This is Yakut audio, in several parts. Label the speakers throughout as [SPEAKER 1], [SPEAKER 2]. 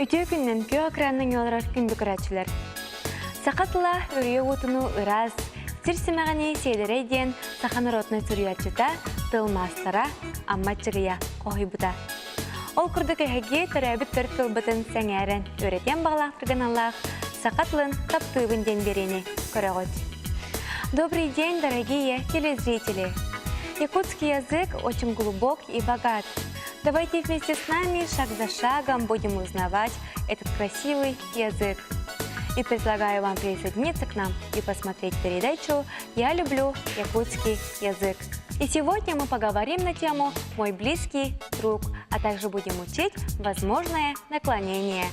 [SPEAKER 1] Үтүө күнүнэн күөх экранынан олорор күндү көрөөччүлэр. Саха тыла үрүйэ уутуну ыраас, сир симэҕинии сиэдэрэй диэн саха норуотунай суруйааччыта, тыл маастара Амма Аччыгыйа хоһуйбута. Ол курдук эһиги төрөөбүт төрүт тылбытын сэҥээрэн үөрэтиэн баҕалаахтарга аналлаах саха тылын таптыыбын диэн биэриини көрөҕүт. Добрый день, дорогие телезрители! Якутский язык очень глубок и богат. Давайте вместе с нами шаг за шагом будем узнавать этот красивый язык. И предлагаю вам присоединиться к нам и посмотреть передачу «Я люблю якутский язык». И сегодня мы поговорим на тему «Мой близкий друг», а также будем учить возможное наклонение.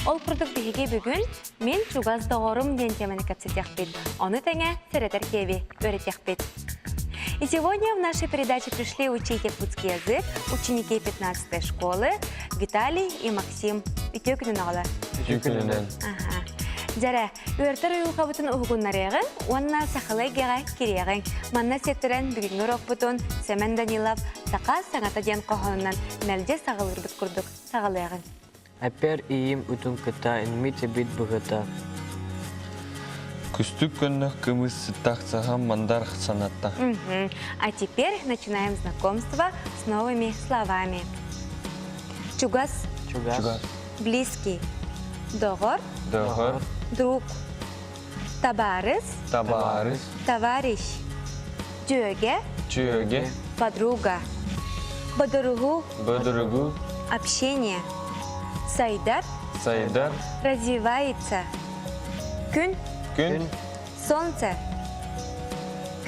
[SPEAKER 1] Ол курдук биһиги бүгүн «Мин чугас доҕорум» диэн теманы кэпсэтиэхпит, ону тэҥэ сэрэтэр киэби үөрэтиэхпит. И сегодня в нашей передаче пришли учить якутский язык ученики 15 школы Виталий и Максим. Үтүө күнүн оҕолор.
[SPEAKER 2] Үтүө күнүнэн.
[SPEAKER 1] Дьэрэ, үөртэр уйулҕабытын уһугуннарыаҕыҥ уонна сахалыы эйгэҕэ кириэҕиҥ. Манна сиэттэрэн бүгүҥҥү уруокпутун Сэмэн Данилов «Саха саҥата» диэн хоһоонунан мэлдьи саҕалыырбыт курдук саҕалыаҕыҥ.
[SPEAKER 3] Эппэр иим утун кытта инмит эбит быһыта.
[SPEAKER 2] Күстүк көннөх кымыс сыттах саһам мандар санатта.
[SPEAKER 1] А теперь начинаем знакомство с новыми словами. Чугас.
[SPEAKER 3] Чугас.
[SPEAKER 1] Близкий. Доҕор.
[SPEAKER 2] Доҕор.
[SPEAKER 1] Друг. Табаарыс.
[SPEAKER 2] Табаарыс.
[SPEAKER 1] Товарищ. Дьүөгэ.
[SPEAKER 2] Дьүөгэ.
[SPEAKER 1] Подруга. Бодоруһуу.
[SPEAKER 2] Бодоругу.
[SPEAKER 1] Общение. Сайдар.
[SPEAKER 2] Сайдар.
[SPEAKER 1] Развивается. Күн.
[SPEAKER 2] Күн.
[SPEAKER 1] Солнце.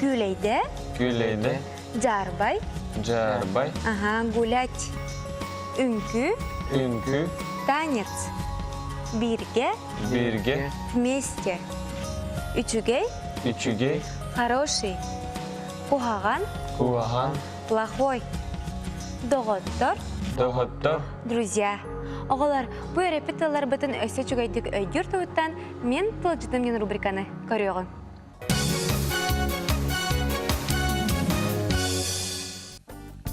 [SPEAKER 1] Күүлэйдэ.
[SPEAKER 2] Күүлэйдэ.
[SPEAKER 1] Дьаарбай.
[SPEAKER 2] Дьаарбай.
[SPEAKER 1] Ага, гулять. Үҥкүү.
[SPEAKER 2] Үҥкүү.
[SPEAKER 1] Танец. Бииргэ.
[SPEAKER 2] Бииргэ.
[SPEAKER 1] Вместе. Үчүгэй.
[SPEAKER 2] Үчүгэй.
[SPEAKER 1] Хороший. Куһаҕан.
[SPEAKER 2] Куһаҕан.
[SPEAKER 1] Плохой. Доҕоттор.
[SPEAKER 2] Доҕоттор.
[SPEAKER 1] Друзья. Оҕолор, бу үөрэппит тылларбытын өссө үчүгэйдик өйдүүр туһуттан Мин тылдьытым диэн рубриканы көрүөҕүҥ.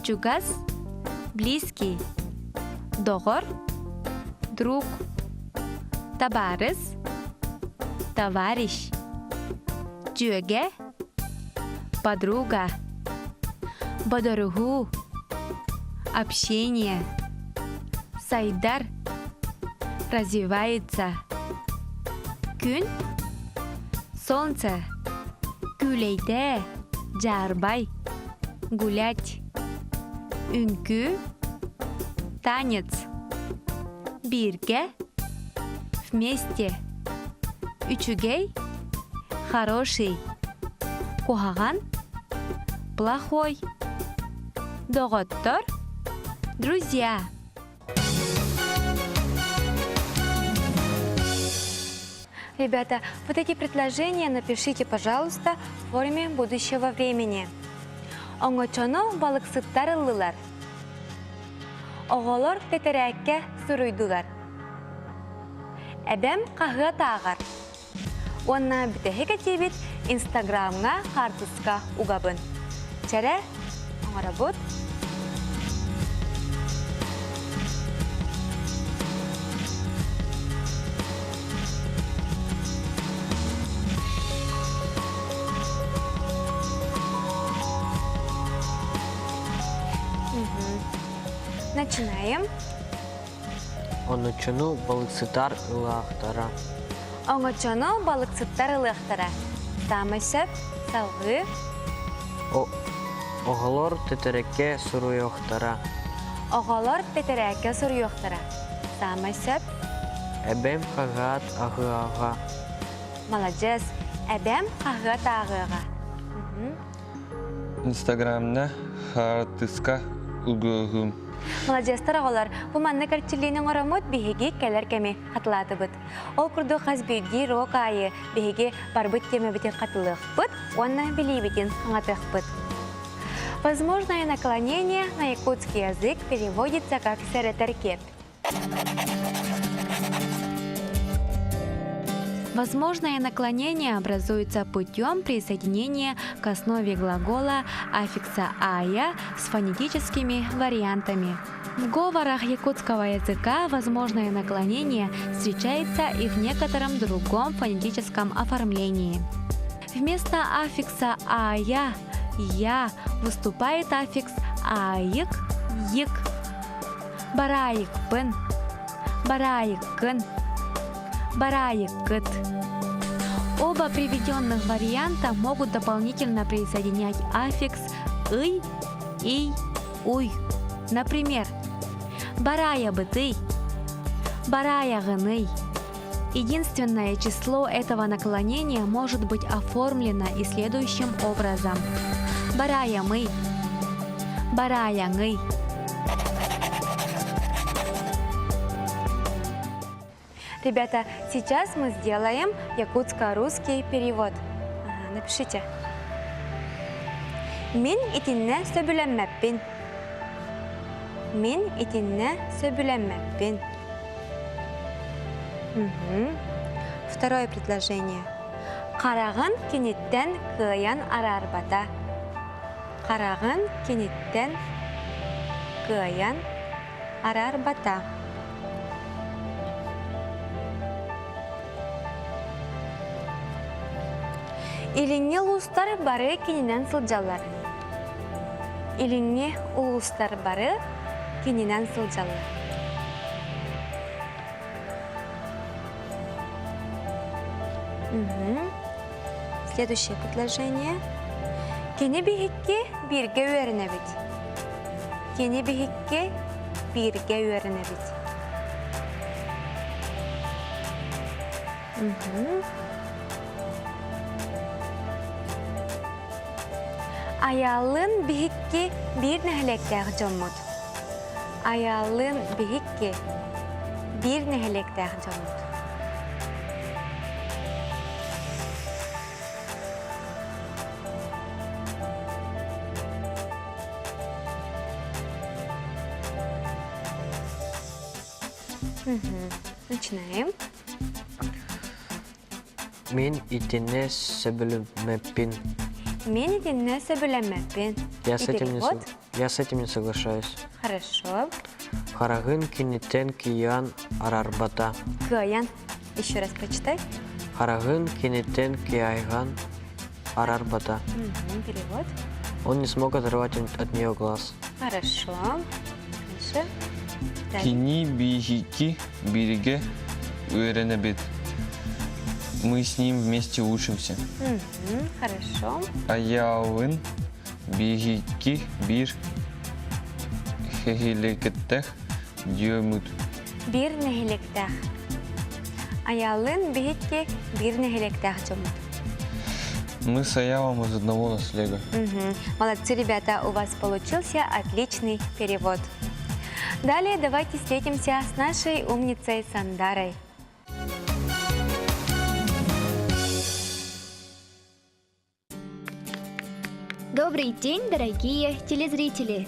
[SPEAKER 1] Чугас, близкий, доҕор, друг, табаарыс, товарищ, дьүөгэ, подруга, бодоруһуу, общение, сайдар, развивается, күн, солнце, күүлэйдээ, дьаарбай, гулять, үҥкүү, танец, бииргэ, вместе, үчүгэй, хороший, куһаҕан, плохой, доҕоттор, друзья. Ребята, вот эти предложения напишите, пожалуйста, в форме будущего времени. Оҥочону балыксыттар ыллылар. Оҕолор тэтэрээккэ суруйдулар. Эбэм хаһыат ааҕар. Уонна бүтэһик этиибит Инстаграмҥа хаартыска угабын. Чэрэ, оҥоробут. Начинаем.
[SPEAKER 3] Онуччуну балыксытар ылаахтара.
[SPEAKER 1] Оҥочону балыксыттар ылыахтара. Саамай сөп, салгыы.
[SPEAKER 3] Оҕолор тэтэрээккэ суруйуохтара.
[SPEAKER 1] Оҕолор тэтэрээккэ суруйуохтара. Саамай сөп.
[SPEAKER 3] Эбэм хаһыат аһыаҕа.
[SPEAKER 1] Маладьыас, эбэм хаһыат ааҕыаҕа.
[SPEAKER 2] Инстаграмна хаартыска угуһум.
[SPEAKER 1] Маладьыастар оҕолор, бу маннык эрчиллиини оҥороммут биһиги кэлэр кэми хатылаатыбыт. Ол курдук хас биирдии уруок аайы биһиги барбыт тиэмэбитин хатылыахпыт уонна билиибитин хаҥатыахпыт. Возможное наклонение на якутский язык переводится как сэрэтэр киэп. Возможное наклонение образуется путем присоединения к основе глагола аффикса «ая» с фонетическими вариантами. В говорах якутского языка возможное наклонение встречается и в некотором другом фонетическом оформлении. Вместо аффикса «ая» «я» выступает аффикс «айык», «йык». Бараайыкпын, бараайыккын, бараайыккыт. Оба приведенных варианта могут дополнительно присоединять аффикс «ый», «ий», «уй». Например, бараайабытый, бараайаҕыный. Единственное число этого наклонения может быть оформлено и следующим образом. Бараайамый, бараайаҥый. Ребята, сейчас мы сделаем якутско-русский перевод. Напишите. Мин итиннэ сөбүлэммэппин. Мин итиннэ сөбүлэммэппин. Угу. Второе предложение. Хараҕын киниттэн кыайан араарбата. Хараҕын киниттэн кыайан араарбата. Илиҥҥи улуустар бары кининэн сылдьаллар. Илиҥҥи улуустар бары кининэн сылдьаллар. Угу. Следующее предложение. Кини биһикки бииргэ үөрэнэбит. Кини биһикки бииргэ үөрэнэбит. Угу. Айааллыын биһикки биир нэһилиэктээх дьоммут. Айааллыын биһикки биир нэһилиэктээх дьоммут. Начинаем.
[SPEAKER 3] Мин итиннэ сөбүлэммэппин.
[SPEAKER 1] Мин итиннэ сөбүлэммэппин.
[SPEAKER 3] Я с
[SPEAKER 1] И
[SPEAKER 3] этим не
[SPEAKER 1] перевод?
[SPEAKER 3] Я с этим не соглашаюсь.
[SPEAKER 1] Хорошо.
[SPEAKER 3] Хараҕын киниттэн кыайан араарбата.
[SPEAKER 1] Кыайан. Еще раз прочитай.
[SPEAKER 3] Хараҕын киниттэн кыайан араарбата.
[SPEAKER 1] Мгм, перевод.
[SPEAKER 3] Он не смог оторвать от нее глаз.
[SPEAKER 1] Хорошо. Дальше. Далее.
[SPEAKER 2] Кини биһиги бииргэ үөрэнэбит. Мы с ним вместе учимся.
[SPEAKER 1] Мгм, хорошо.
[SPEAKER 2] Айааллыын биһиги биир нэһилиэктээх дьоммут.
[SPEAKER 1] Биир нэһилиэктээх. Айааллыын биһикки биир нэһилиэктээх дьоммут.
[SPEAKER 2] Мы с Аялом из одного наслега.
[SPEAKER 1] Мгм. Молодцы, ребята, у вас получился отличный перевод. Далее давайте встретимся с нашей умницей Сандарой.
[SPEAKER 4] Добрый день, дорогие телезрители!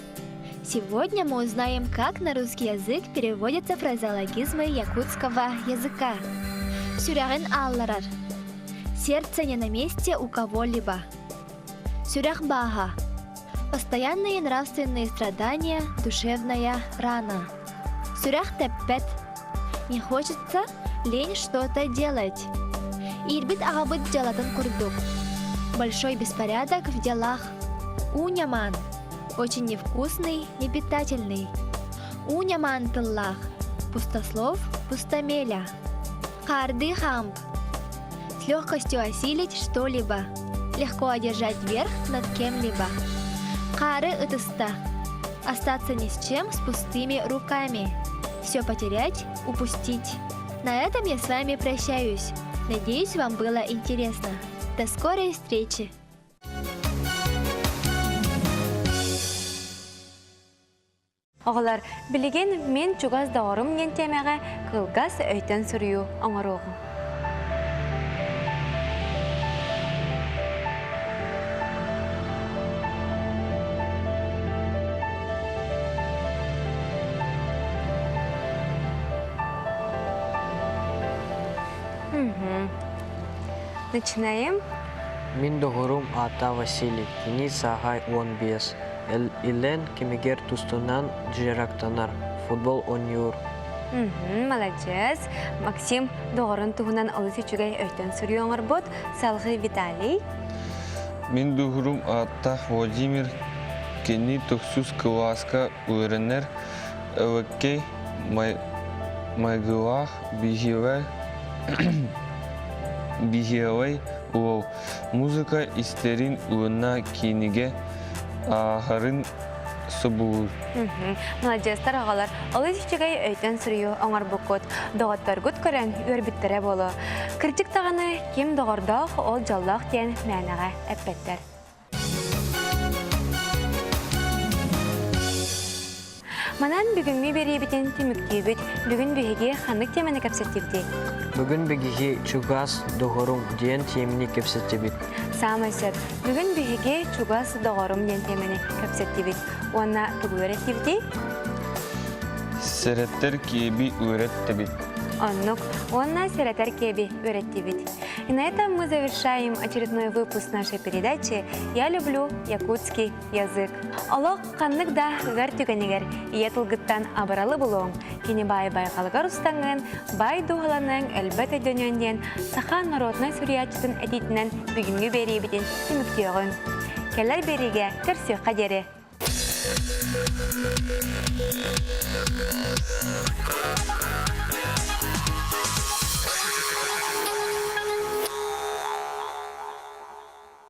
[SPEAKER 4] Сегодня мы узнаем, как на русский язык переводятся фразеологизмы якутского языка. Сүрэҕин аалларар. Сердце не на месте у кого-либо. Сүрэх бааһа. Постоянные нравственные страдания, душевная рана. Сүрэх тэппэт. Не хочется лень что-то делать. Иирбит аҕабыт дьыалатын курдук. Большой беспорядок в делах. Уу-ньамаан. Очень невкусный, непитательный. Уу-ньамаан тыллаах. Пустослов, пустомеля. Харды хамп. С легкостью осилить что-либо. Легко одержать верх над кем-либо. Хаары ытыста. Остаться ни с чем с пустыми руками. Все потерять, упустить. На этом я с вами прощаюсь. Надеюсь, вам было интересно. До скорой встречи!
[SPEAKER 1] Оҕолор, билигин мин чугас доҕорум диэн тиэмэҕэ кылгас өйтөн суруйуу оҥоруоҕум. Начинаем.
[SPEAKER 3] Мин доҕорум аата Василий, кини сааһа 15. Илэн кэмигэр тустунан дьарыктанар, футбол оонньуур.
[SPEAKER 1] Молодец. Максим доҕорун туһунан олус үчүгэй өйтөн суруйу оҥорбут. Салгыы Виталий.
[SPEAKER 2] Мин доҕорум ааттаах Владимир кини тохсус кылааска үөрэнэр өвөккэй майгылаах биһиэвэй биһиэвэй уол музыка истэрин уонна кинигэ ааһарын собулуур.
[SPEAKER 1] Маладьыастар оҕолор, олус үчүгэй өйтөн суруйуу оҥорбуккут, доҕотторгут көрөн үөрбүттэрэ буолуо. Кырдьык даҕаны ким доҕордоох, ол дьоллоох диэн мээнэҕэ эппэттэр. Манан бүгүҥҥү биэриибитин түмүктүүбүт. Бүгүн биһиги ханнык тиэмэни кэпсэттибитий?
[SPEAKER 3] Бүгүн биһиги чугас доҕорум диэн тиэмэни кэпсэттибит.
[SPEAKER 1] Саамай сөп. Бүгүн биһиги чугас доҕорум диэн тиэмэни кэпсэттибит. Уонна тугу үөрэттибитий?
[SPEAKER 2] Сэрэттэр киэби үөрэттибит.
[SPEAKER 1] Оннук. Уонна сэрэтэр киэби үөрэттибит. И на этом мы завершаем очередной выпуск нашей передачи «Я люблю якутский язык». Олох ханнык да ыар түгэнигэр ийэ тылгыттан абыралы булуоҥ, кини баай байҕалыгар устаҥын, баай дууһаланыаҥ өлбөт өйдөнүөн диэн саха народнай суруйааччытын этиитинэн бүгүҥҥү биэриибитин түмүктүөҕүҥ. Кэлэр биэриигэ көрсүөххэ диэри!